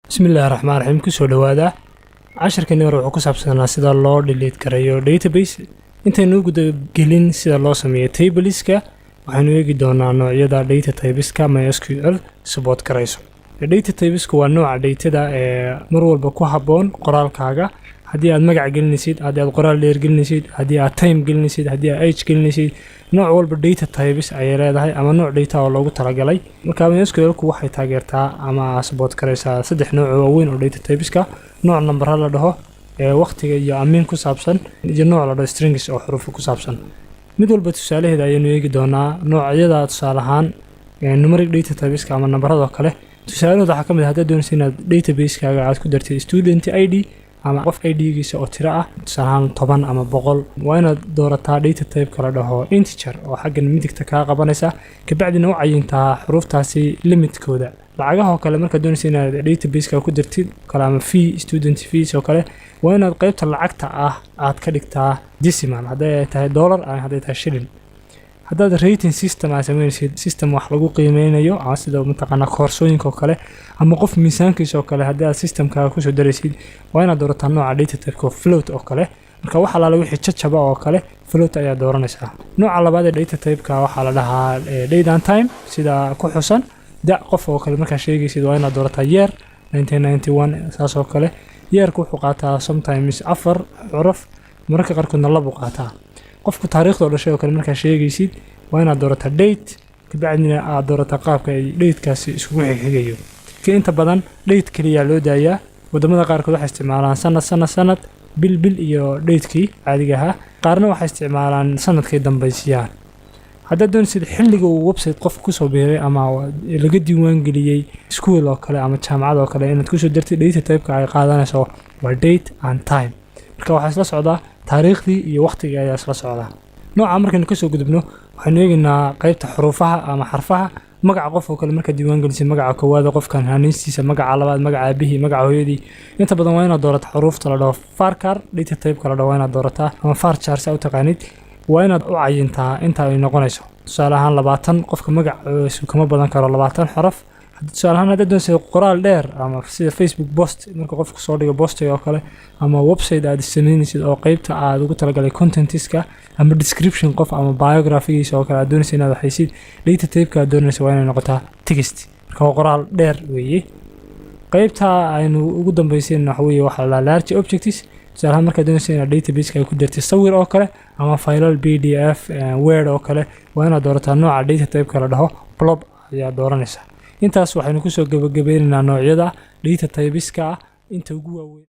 Bismillahi Raxmaan Raxiim. Kusoo dhowaada casharkani hore. Wuxuu ku saabsanaa sida loo delete karayo database. Intaynu u gudagelin sida loo sameeyo tableska, waxaynu eegi doonaa noocyada data typeska MySQL support karayso. Data typeska waa nooca datada ee mar walba ku habboon qoraalkaaga. Haddii aad magac gelinaysid, haddii aad qoraal dheer gelinaysid, haddii aad time gelinaysid, haddii aad age gelinaysid, nooc walba data types ayay leedahay ama nooc data oo loogu talagalay. Marka MySQL-ku waxay taageertaa ama support karaysaa saddex nooc oo waaweyn oo data typeska: nooc nambara la dhaho ee waqtiga iyo amiin ku saabsan, iyo nooc la dhaho strings oo xuruufo ku saabsan. Mid walba tusaalaheeda ayaynu eegi doonaa. Noocyada, tusaale ahaan, numeric data typeska ama nambaradoo kale, tusaalahooda waxaa ka mid ah: haddaad doonaysa inaad database-kaaga aad ku dartid student ID ama qof ID-giisa oo tiro ah, tusaale ahaan 10 ama 100, waa inaad doorataa data type la dhaho integer oo xaggan midigta kaa qabanaysa, kabacdina u cayintaa xuruuftaasi limitkooda. Lacagaha oo kale, markaad doonaysa inaad database-ka ku dartid kale ama fee, student fees oo kale, waa inaad qaybta lacagta ah aad ka dhigtaa decimal, hadday ay tahay dollar ama hadday tahay shilin. Haddaad rating system aad sameynaysid, system wax lagu qiimeynayo ama sida mataqaanaa koorsooyinka oo kale ama qof miisaankiisa oo kale, haddii aad systemkaaga kusoo daraysid, waa inaad doorataa nooca data typeka float oo kale. Marka wax alaala wixii jajaba oo kale float ayaa dooranaysaa. Nooca labaad ee data typeka waxaa la dhahaa date and time. Sida ku xusan da qof oo kale markaa sheegaysid, waa inaad doorataa year 1991, saas oo kale. Yearku wuxuu qaataa sometimes afar xuruf, mararka qaarkoodna labu qaataa. Qofku taariikhdoo dhashay oo kale markaa sheegaysid, waa inaad doorataa date, kabacdina aad doorataa qaabka ay datekaasi iskugu xigxigayo. Inta badan date keliya loo daayaa. Wadamada qaarkood waxay isticmaalaan sanad, sanad, sanad, bil, bil iyo datekii caadiga ahaa. Qaarna waxay isticmaalaan sanadkay dambaysiyaan. Haddaad doonaysid xilliga uu website qofka kusoo biiray ama laga diiwaan geliyey school oo kale ama jaamacad oo kale inaad kusoo dirtid, data typeka ay qaadanayso waa date and time. Marka waxaa isla socdaa taariikhdii iyo waqtigii ayaa isla socdaa. Nooca markaynu kasoo gudubno, waxaynu eegaynaa qaybta xuruufaha ama xarfaha. Magaca qof oo kale markaad diiwaan gelisay, magaca koowaada qofkan, haanistiisa, magaca labaad, magaca aabihii, magaca hooyadii, inta badan waa inaad doorataa xuruufta la dhaho varchar. Data typeka la dhaho waa inaad doorataa, ama varchar sa u taqaanid. Waa inaad u cayintaa inta ay noqonayso. Tusaale ahaan, 20 qofka magaciisu kama badan karo 20 xaraf. Tusaale ahaan, haddaad doonaysa qoraal dheer ama sida Facebook post, marka qofku soo dhigo postiga oo kale, ama website aad samaynaysid oo qeybta aad ugu talagalay contentiska ama description qof ama biographigiisa oo kale aad doonaysa inaad waxaysid, data typeka aad doonaysa waa inay noqotaa text. Marka waa qoraal dheer weeye. Qeybta aynu ugu dambaysiin waxa weeye waxaa la large objects. Tusaale ahaan, markaad doonaysa inaad database ay ku dirtay sawir oo kale ama faylal PDF, Word oo kale, waa inaad doorataa nooca data typeka la dhaho blob ayaa dooranaysa. Intaas waxaynu kusoo gabagabeynaynaa noocyada data typeska ah inta ugu waaweyn.